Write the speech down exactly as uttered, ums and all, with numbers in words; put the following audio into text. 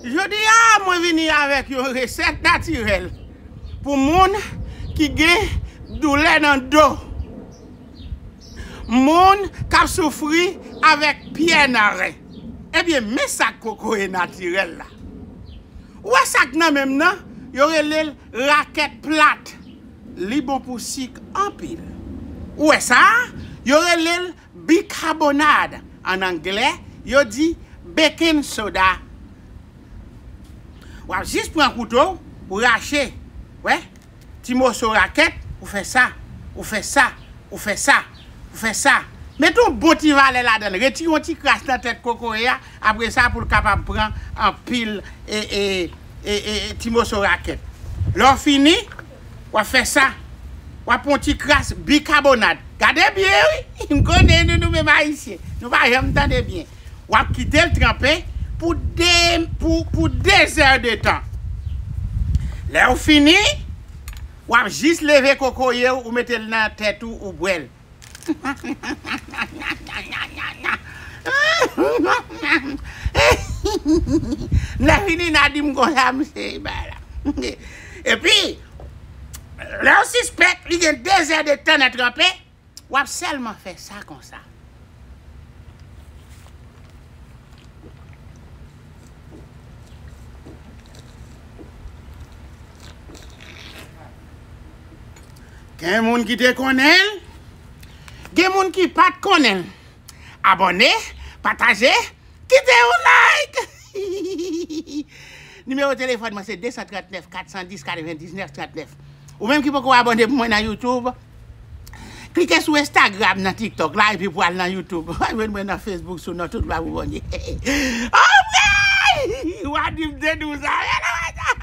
Jodi a, mwen vini avèk yon resèt natirèl pou moun ki gen doulè nan do, moun k ap soufri avèk pyè nan ren. Ebyen, men sa k kokoye natirèl la. Ou wè sa k nan men m nan? Yo rele l rakèt plat. Li bon pou sik anpil. Ou wè sa? Yo rele l bikabonad. An anglè, yo di baking soda. W ap jis pran kouto w, ou rache. Wè? Ti moso rakèt, ou fè sa, ou fè sa, ou fè sa, ou fè sa. Mete yon bon ti valè ladan l. Retire yon ti kras nan tèt kokoye a. Apre sa, pou l kapab pran anpil e, e, e, e, e, ti moso rakèt. Lè w fini, w ap fè sa. W ap pran yon ti kras bikabonad. Gade byen, wi. M konnen nou, nou menm Ayisyen. Nou pa janm tande byen. W ap kite l tranpe pou de, pou, pou de zè de tan. Lè w fini, w ap jis leve kokoye w, ou mete l nan tèt ou, ou bwè l. Lè fini, n a di m konsa, m se bay la. Epi, lè w sispèk li gen de zè de tan nan tranpe, w ap sèlman fè sa konsa. Gen moun ki te konnen l, gen moun ki pa t konnen l. Abòne, pataje, kite yon like. Nimewo telefòn mwen se de san trannèf, kat san dis, katrevendiznèf, trannèf. Ou menm ki poko abòne pou mwen nan YouTube, klike sou Instagram, nan TikTok la, epi pou al nan YouTube. W a jwenn mwen nan Facebook sou non Tout Lwa pou Bondye. Anmwey! W a di m te di w sa.